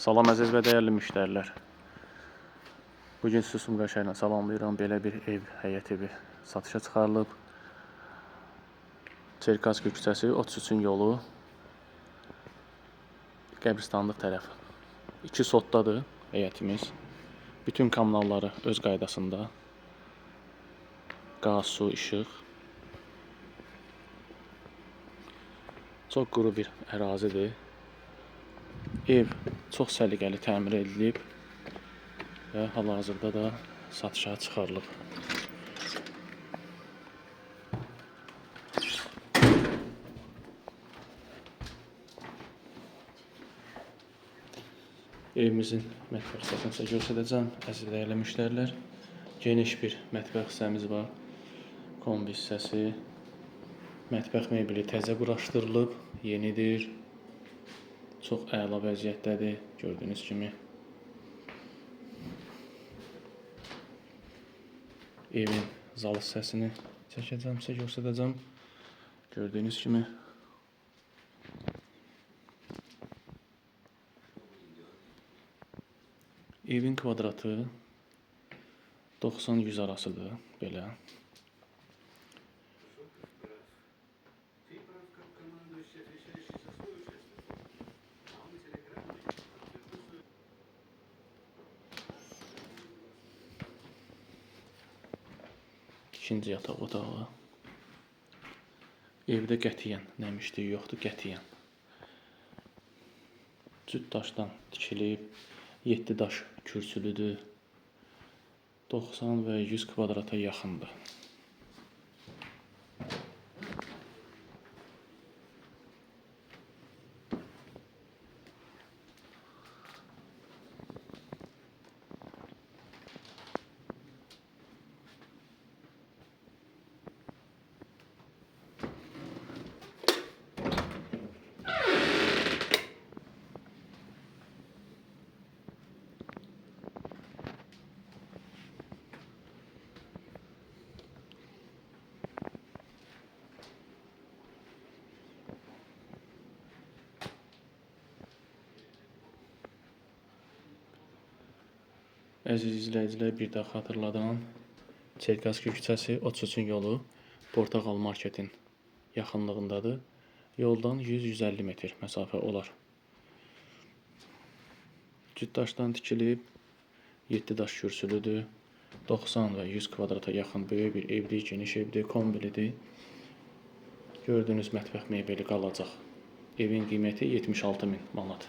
Salam əziz və dəyərli müştərilər. Bugün sizi Sumqayıt şəhərindən salamlayıram. Belə bir ev, həyət evi satışa çıxarılıb. Çerkaski küçəsi, 33-ün yolu, qəbristanlıq tərəf. 2 sotdadır həyətimiz. Bütün kommunalları öz qaydasında. Qaz, su, işıq. Çox quru bir ərazidir. Ev çox səliqəli təmir edilib və hal-hazırda da satışa çıxarılıb. Evimizin mətbəx hissəsini sizə göstərəcəm. Əziz dəyərli müştərilər, geniş bir mətbəx hissəmiz var. Kombi hissəsi, mətbəx mebeli təzə quraşdırılıb, yenidir. Çox əla vəziyyətdədir, gördüyünüz kimi. Evin zal hissəsini çəkəcəm, sizə göstərəcəm. Gördüyünüz kimi. Evin kvadratı 90-100 arasıdır, belə. İkinci yataq otağı. Evdə qətiyyən nəmişlik yoxdur, qətiyyən. Cüt daşdan tikilib, 7 daş kürsülüdür. 90 və 100 kvadrata yaxındır. Əziz izləyicilər, bir daha xatırladıram. Çerkaski küçəsi, 33-ün yolu, Portağal marketin yaxınlığındadır. Yoldan 100-150 metr məsafə olar. Cüt daşdan tikilib, 7 daş kürsülüdür. 90 və 100 kvadrata yaxın böyük bir evdir, geniş evdir, kombilidir. Gördüyünüz mətbəx mebeli qalacaq. Evin qiyməti 76 min manat.